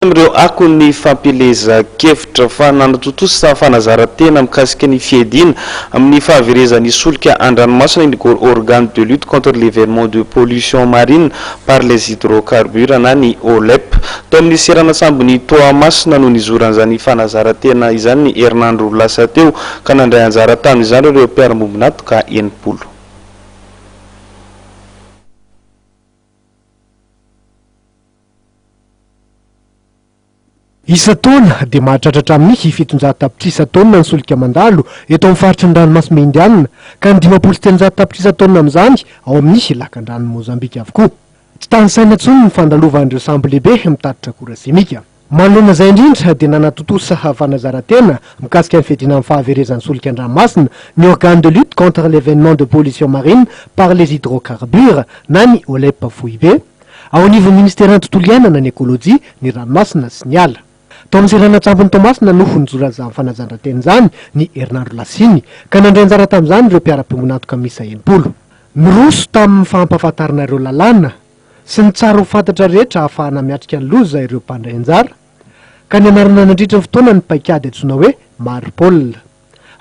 Amin'ireo akon'ny fampielezan-kevitra fa nanatontosa fanazaran-tena mikasika ny fiadiana amin'ny fahaverezan'ny solika an-dranomasina ny Organe de lutte contre l'événement de pollution marine par les hydrocarbures na ny OLEP. Tao amin'ny seranan-tsambon'i Toamasina no nizoran'izany fanazaran-tena izany ny herinandro lasa teo ka nandray anjara tamin'izany ireo mpiara-mombon'antoka 60. Isan-taona dia mahatratra hatramin'ny 700 tapitrisa taonina ny solika mandalo eto amin'ny faritry ny ranomasimbe Indianina, ka ny 350 tapitrisa taonina amin'izany ao amin'ny lakandranon'i Mozambika avokoa. Tsy tanisaina intsony ny fandalovan'ireo sambo lehibe mitatitra akora simika. Manoloana izay indrindra dia nanatontosa fanazaran-tena mikasika ny fiadiana amin'ny fahaverezan'ny solika an-dranomasina ny Organe de lutte contre l'événement de pollution marine par les hydrocarbures na ny OLEP foibe. Ao anivon'ny Ministeran'ny Tontolo Iainana, ny Ekolojia, ny Ranomasina sy ny Ala. Tao amin'ny seranan-tsambon'i Toamasina no nijoro izany fanazandran-tena izany ny herinandro lasa iny, ka nandray anjara tamin'izany ireo mpiara-piombon'antoka miisa 60. Niroso tamin'ny fampahafantarana ireo lalàna sy ny tsara ho fantatra rehetra ahafahana miatrika ny loza ireo mpandray anjara, ka nianarana nandritra ny fotoana ny paikady antsoina hoe Marpol.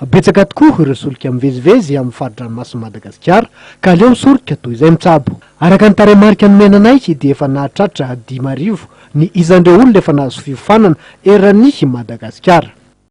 Betsaka tokoa ireo solika mivezivezy amin'ny fari-dranomasin'i Madagasikara ka aleo misoroka toy izay mitsabo. Araka ny tarehimarika nomena anay dia efa nahatratra 5000 ny isan'ireo olona efa nahazo fiofanana eran'i Madagasikara.